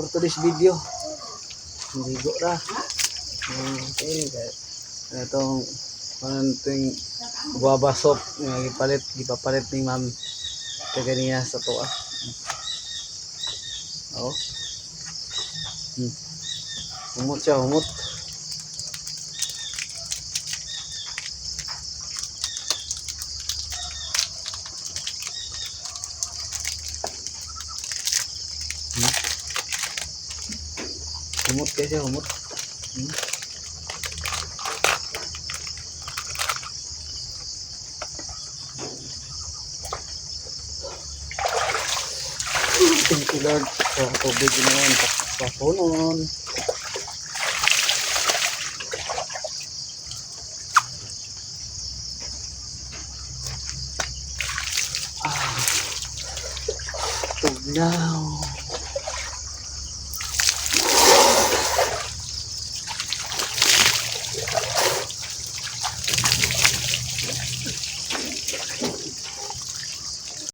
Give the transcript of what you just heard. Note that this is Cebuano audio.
For today's video, naligo ra. Okay, itong kanting guava soap nga gipalit, gipapalit ni ma'am kaganiya sa tuwa. Oh. Humot siya, humot. Humot kaya siya, humot. Thank you, Lord, sa tubig noon, papunon. Ah, tugnaw.